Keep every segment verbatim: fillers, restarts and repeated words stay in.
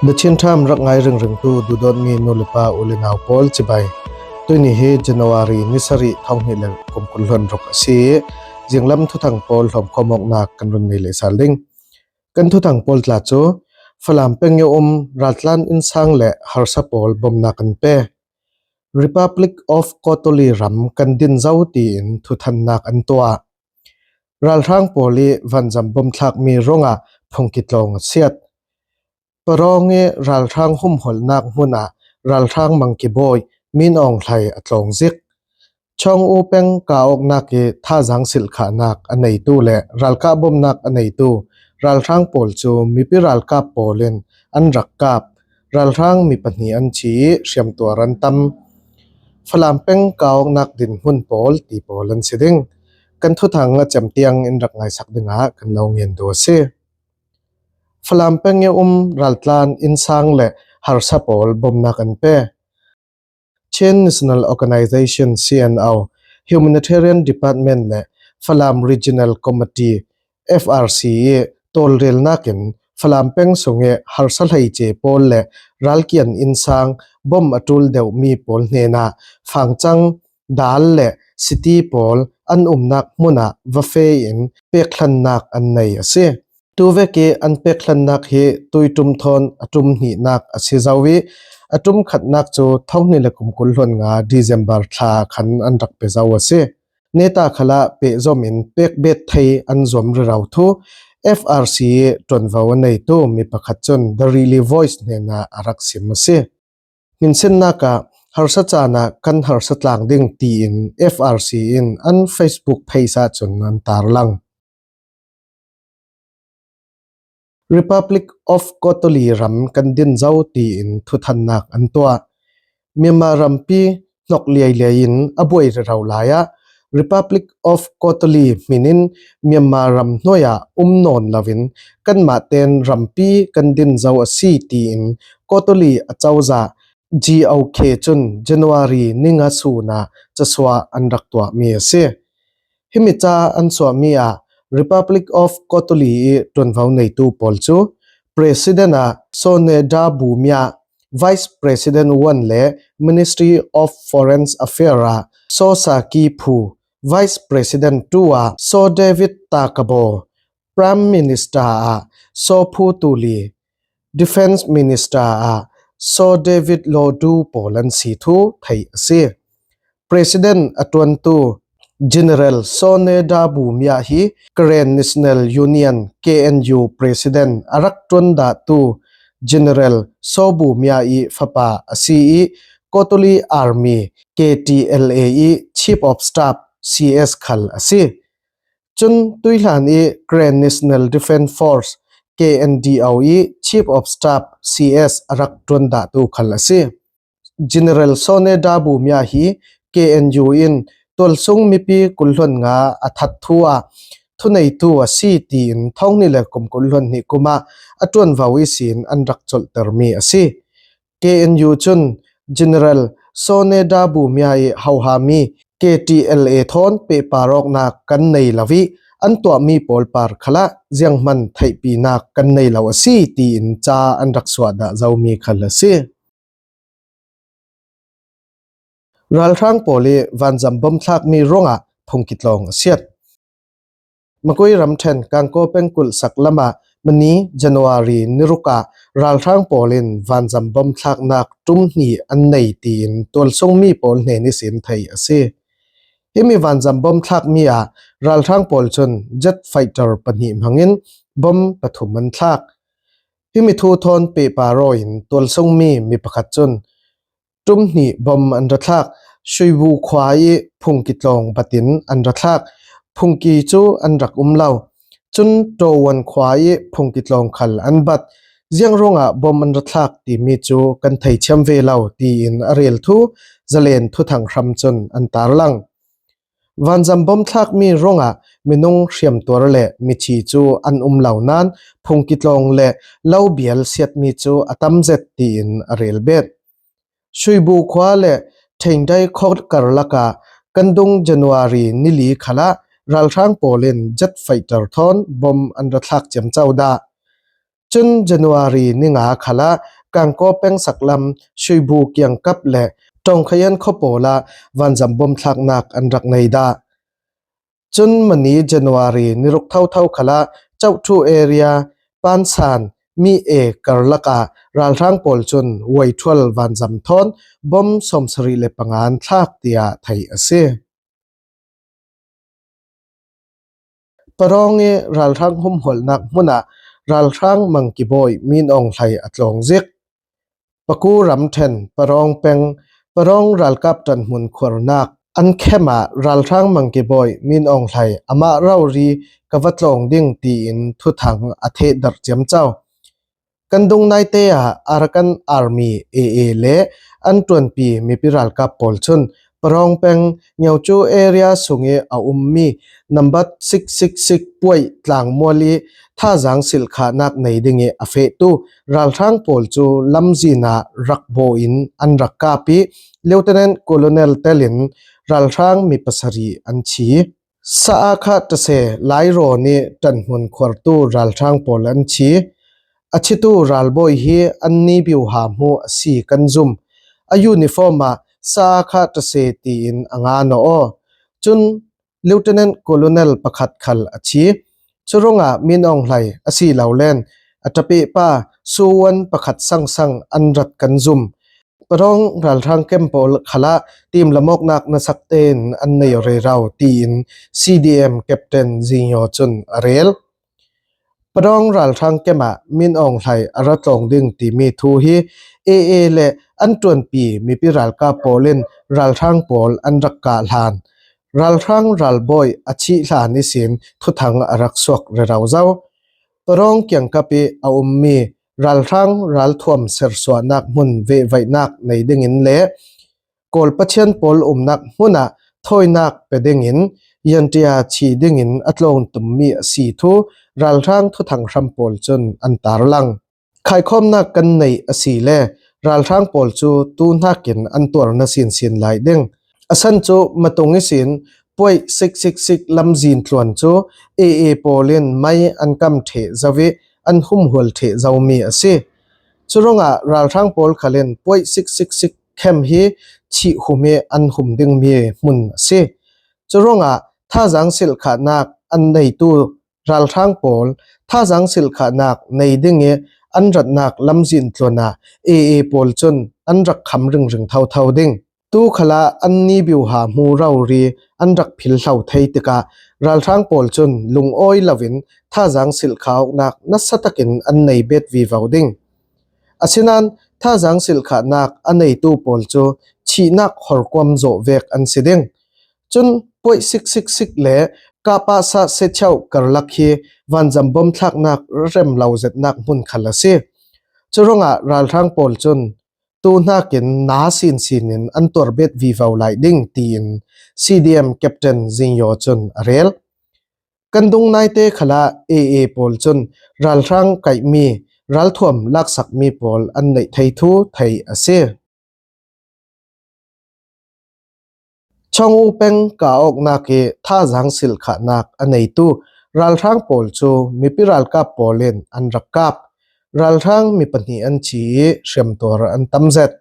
The Chin Times rak ngai ringringtu duhdawtmi nu le pa u le nau pawl cibai. Tuini hi January ni sarih thonghnih le kum kul hluan ruk a si. Zinglam thuthang pawl hlawmkhawm awknak kan run nei leh sal ding. Kan thuthang pawl tla cu Falam peng i um raltlan innsang le harsa pawl bomnak an pe. Republic of Kawtuli ram kan din zo tiin thuthannak an tuah. Ralhrang pawl i vanzam bomthlakmi ruangah phungki tlawng a siat. Parawng i ralhrang humholhnak hmunah ralhrang mangki bawi Min Aung Hlaing a tlawng zik. Chawng U peng kah awknak i thazaang silhkhahnak a neitu le ralkah bomnak a neitu ralhrang pawl cu mipi ralkap pawl in an rak kap. Ralhrang mi pahnih an thi i hriamtuar an tam. Falam peng kah awknak dinhmun pawl ti pawl an si ding. Kan thuthang a cem tiang in rak ngaisak dingah kan lo ngen duh a si. Falam peng i um raltlan innsang le harsa pawl bomnak an pe. Chin National Organization, C N O, Humanitarian Department le Falam Regional Committee, F R C, i tawlrelnak in Falam peng sung i harsa hleice pawl le ralkian innsang bom a ṭul deuhmi pawl hnenah fangcang dal le city pawl an umnak hmunah va fe in pekhlannak an nei a si. Tuvek i an pekhlannak hi tuiṭum thawn a ṭum hnihnak a si zo i a ṭum khatnak cu thonghnih le kum kul hluan nga December thla khan an rak pe zo a si. Neta khalah pehzom in pekbet thei an zuam rero thu F R C i ṭuanvo a neitu mi pakhat cun The Really Voice hnenah a rak sim a si. Hminsinnak ah harsa caan ah kan harsa tlang ding tiin F R C in an Facebook page ah cun an tarlang. Republic of Kawtuli ram kan din zo tiin thuthannak an tuah. Myanmar rampi hnok liailiai in a buai rero lai ah Republic of Kawtuli hmin in Myanmar ram hnuai ah um nawn loin kanmah ten rampi kan din zo a si tiin Kawtuli acozah G O K cun January ni nga sun ah casuah an rak tuahmi a si. Himi ca an suahmi ah Republic of Kawtuli i ṭuanvo neitu pawl cu President ah Sone Da Bumya, Vice President one le Ministry of Foreign Affairs ah Saw Saki Phu, Vice President two ah Saw David Takabo, Prime Minister ah Saw Phu Tuli, Defence Minister ah Saw David Lo Du pawl an si thu theih a si. President a ṭuantu General Sone Da Bumya hi Karen National Union, K N U, President a rak ṭuan dahtu General Saw Bumya i fapa a si i Kawtuli Army, K T L A, i Chief of Staff, C S, khal a si. Cun tuihlan i Karen National Defence Force, K N D O, i Chief of Staff, C S, a rak ṭuan dahtu khal a si. General Sone Da Bumya hi K N U in tualsung mipi kul hluan nga a that thu ah thuneitu a si tiin thonghnih le kum kul hluan hnih kum ah a ṭuanvo ihsin an rak colhtermi a si. K N U cun General Sone Da Bumya i hohami K T L A thawn pehpar awknak kan nei lo i an tuahmi pawl par khalah zianghman theihpinak kan nei lo a si tiin ca an rak suahdah zomi khal a si. Ralhrang pawl i vanzam bomthlakmi ruangah phungki tlawng a siat. Makui ramṭhen Kangkaw pengkulh sak lamah mani January ni ruk ah ralhrang pawl in vanzam bomthlaknak ṭum hnih an nei tiin tualsungmi pawl hnen ihsin theih a si. Himi vanzam bomthlakmi ah ralhrang pawl cun jet fighter pahnih hmangin bom pathum an thlak. Himi thu thawn pehpar aw in tualsungmi mi pakhat cun ṭum hnih bom an ra thlak. Shuibu khua i phungki tlawng bat in an ra thlak. Phungki cu an rak um lo. Cun Ṭawuan khua i phungki tlawng khal an bat. Ziang ruangah bom an ra thlak timi cu kan theithiam ve lo, tiin a rel thu Zalen thuthang hram cun an tarlang. Vanzam bomthlakmi ruangah minung hriamtuar le mithi cu an um lo nain phungki tlawng le lo bial siatmi cu a tam zet, tiin a rel bet. Shuibu khua le Theindai khawkar lakah kan dung January ni li khalah ralhrang pawl in jet fighter thawn bom an ra thlak ciamco dah. Cun January ni nga khalah Kangkaw peng saklam Suibu kiangkap le Tawngkhayan khua pawlah vanzam bom thlaknak an rak nei dah. Cun mani January ni ruk thotho khalah Cauhthu area Pansan mi e karlak ah ralhrang pawl cun Waithual vanzam thawn bom sawmsarih le panga an thlak tiah theih a si. Parawng i ralhrang humhualnak hmun ah ralhrang mangkibawi Min Aung Hlaing a tlawng zik. Paku ramṭhen Parawng peng Parawng ralkap ṭanhmun khuarnak an khem ah ralhrang mangkibawi Min Aung Hlaing amah rori ka va tlawng ding tiin thuthang a thehdarh ciamco. Kan dung naite ah Arakan Army, A A, le an ṭuanpi mipi ralkap pawl cun Parawng peng Nyocu area sung i a ummi nambat six six six puaih tlangmual i thazaang silhkhahnak nei ding i a fehtu ralhrang pawl cu lamzin ah rak baw in an rak kap i Lieutenant Colonel telin ralhrang mi pasarih an thi. Saakha Tase Lairawn i ṭanhmun khuartu ralhrang pawl an thi. A thitu ralbawi hi an ni biuha hmu a si kan zum. A uniform ah Saakha Tase tiin a ngan aw. Cun Lieutenant Colonel pakhat khal a thi. Curuangah Min Aung Hlaing a si lo len a ṭapehpa Suwan pakhat sangsang an rat kan zum. Parawng ralhrang kem pawl khalah timlam awknak nasak tein an nei rero tiin C D M Captain Zingyo cun a rel. Parawng ralhrang kem ah Min Aung Hlaing a ra tlawng ding timi thu hi A A le an ṭuanpi mipi ralkap pawl in ralhrang pawl an rak kah hlan. Ralhrang ralbawi a thih hlan ihsin thuthang a rak suak rero zo. Parawng kiangkap i a ummi ralhrang ralthuam sersuahnak hmun vehvaihnak nei dingin le Kawl Pathian pawl umnak hmun ah thawinak pe dingin Yantia thi dingin a tlawng tummi a si thu ralhrang thuthang hram pawl cun an tarlang. Khaikhawmnak kan neih a si le ralhrang pawl cu tu hnakin an tuarna sinsin lai ding. A san cu matung ihsin puaih six six six lamzin tluan cu A A pawl in mai an kam ṭheh zo i an humhual ṭheh zomi a si. Curuangah ralhrang pawl khal in puaih six six six khem hi thih hum i an hum dingmi hmun a si. Curuangah thazaang silhkhahnak an neitu ralhrang pawl thazaang silhkhahnak nei ding i an ratnak lamzin tluan ah A A pawl cun an rak kham ringring thotho ding. Tu khalah an ni biuha hmu rori an rak philhlo thei tikah ralhrang pawl cun lungawi loin thazaang silhkhah awknak nasa takin an nei bet vivo ding. Asinain thazaang silhkhahnak a neitu pawl cu thihnak horkuam zawh vek an si ding. Cun puaih sik sik sik le kahpah sah sechauh karlak hi vanzam bom thlaknak rem lo zetnak hmun khal a si. Curuangah ralhrang pawl cun tu hnakin na sinsin in an tuar bet vivo lai ding, tiin C D M Captain Zingyo cun a rel. Kan dung naite khalah A A pawl cun ralhrang kaihmi, ralthuam laksakmi pawl an neih thei thu theih a si. Chong U peng kah awknak i thazaang silhkhahnak a neitu ralhrang pawl cu mipi ralkap pawl in an rak kap. Ralhrang mi pahnih an thi i hriamtuar an tam zet.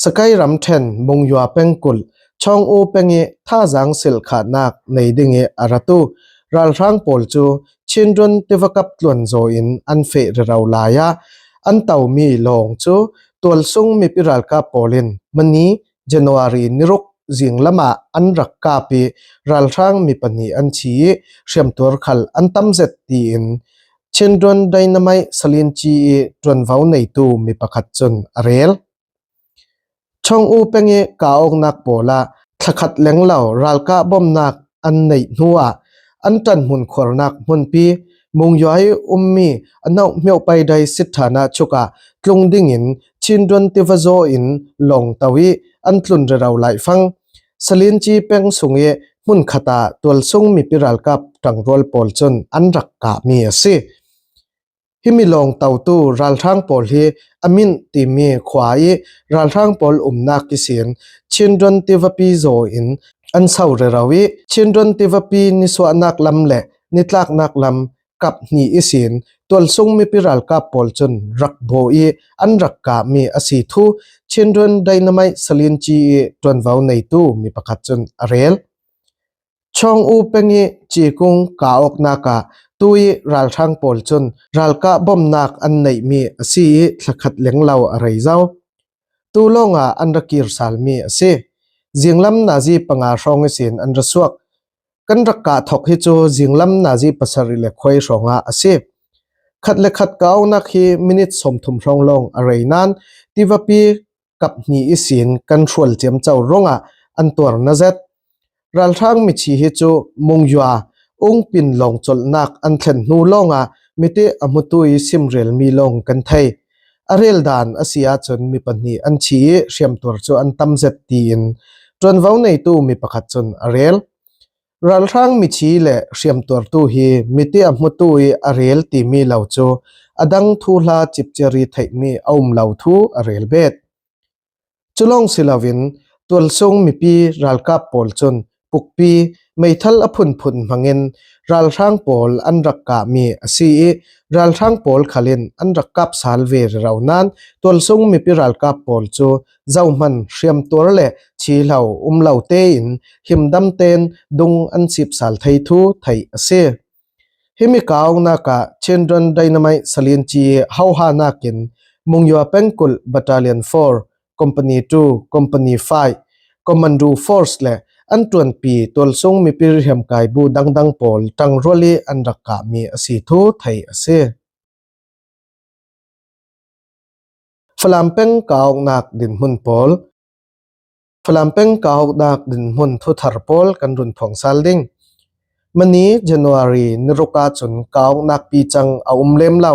Sakai ramṭhen Mungyua pengkulh Chong U peng i thazaang silhkhahnak nei ding i a ratu ralhrang pawl cu Chindwin tiva kap tluan zaw in an feh rero lai ah an tomi lawng cu tualsung mipi ralkap pawl in mani January ni ruk zinglam ah an rak kap i ralhrang mi pahnih an thi i hriamtuar khal an tam zet, tiin Chindwin Dynamite Salinci i ṭuanvo neitu mi pakhat cun a rel. Chong U peng i kah awknak pawl ah thlakhat lenglo ralkah bomnak an neih hnu ah an ṭanhmun khuarnak hmunpi Mungyua i ummi a nauh hmioh paidai sitthana chuk ah tlung dingin Chindwin tiva zaw in lawngto i an tlun rero laifang. Salinci peng sung i hmunkhat ah tualsung mipi ralkap ṭangrual pawl cun an rak kahmi a si. Himi lawngtotu ralhrang pawl hi a Min timi khua i ralhrang pawl umnak ihsin Chindwin tivapi zaw in an so rero i Chindwin tivapi nisuahnak lam le nitlaknak lam kap hnih ihsin tualsung mipi ralkap pawl cun rak bawh i an rak kahmi a si thu Children Dynamite Salin Ci i ṭuanvo neitu mi pakhat cun a rel. Chawng U peng i Cikung kah awknak ah tu i ralhrang pawl cun ralkah bawmhnak an neihmi a si i thlakhat lenglo a rei zo. Tu lawngah an ra kir salmi a si. Zinglam nazi panga hrawng ihsin an ra suak. Kan rak kah thawk hi cu zinglam nazi pasarih le khuai hrawngah a si. Khat le khat kah awknak hi minit sawmthum hrawng lawng a rei nain tivapi kap hnih ihsin kan hrual ciamco ruangah an tuar na zet. Ralhrang mithi hi cu Mungyua ungpin lawng colhnak an thlen hnu lawngah mitih a hmutu i simrelmi lawng kan thei. A rel dan a si ahcun mi pahnih an thi i hriamtuar cu an tam zet tiin ṭuanvo neitu mi pakhat cun a rel. Ralhrang mithi le hriamtuartu hi mitih a hmutu i a rel timi lo cu a dang thuhla cipciar i theihmi a um lo thu a rel bet. Cu lawng si loin tualsung mipi ralkap pawl cun pukpi meithal a phunphun hmangin ralhrang pawl an rak kahmi a si i ralhrang pawl khalin an rak kap sal ve rero nain tualsung mipi ralkap pawl cu zohman hriamtuar le thihlo um lo tein himdam tein dung an sip sal thei thu theih a si. Himi kah awknak ah Children Dynamite Salin Ci hohanak in Mungyua pengkulh Battalion four, Company two, Company five, Commando Force le an ṭuanpi tualsung mipi hriamkai bu dangdang pawl ṭangrual i an rak kahmi a si thu theih a si. Falam peng kah awknak dinhmun pawl. Falam peng kah awknak dinhmun thuthar pawl kan run phuang sal ding. Mani January ni ruk ahcun kah awknak picang a um lem lo.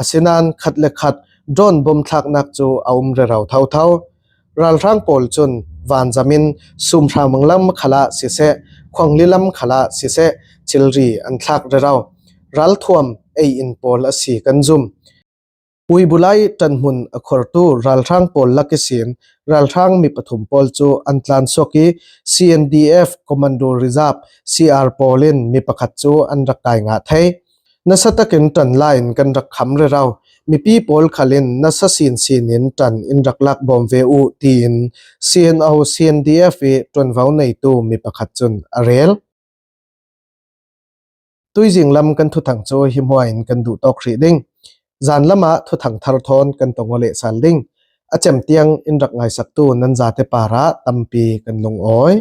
Asinain khat le khat drone bawmthlaknak cu a um rero thotho. Ralhrang pawl cun vanzam in Sumhra manglam khalah siseh, Khuangli lam khalah siseh, thilri an thlak rero. Ralthuam ei in pawl a si kan zum. Uibulai ṭanhmun a khuartu ralhrang pawl lak ihsin ralhrang mi pathum pawl cu an tlansuak i C N D F Commando Reserve, C R, pawl in mi pakhat cu an rak kai ngah thei. Nasa takin ṭan la in kan rak kham rero. Mipi pawl khal in nasa sinsin in ṭan in rak lak bawm ve uh, tiin C N O C N D F i ṭuanvo neitu mi pakhat cun a rel. Tuizing lam kan thuthang cu hi hmuain kan duh tawk hrih ding. Zan lamah thuthang thar thawn kan tong aw leh sal ding. A cem tiang in rak ngaisaktu nan zate parah tampi kan lungawi.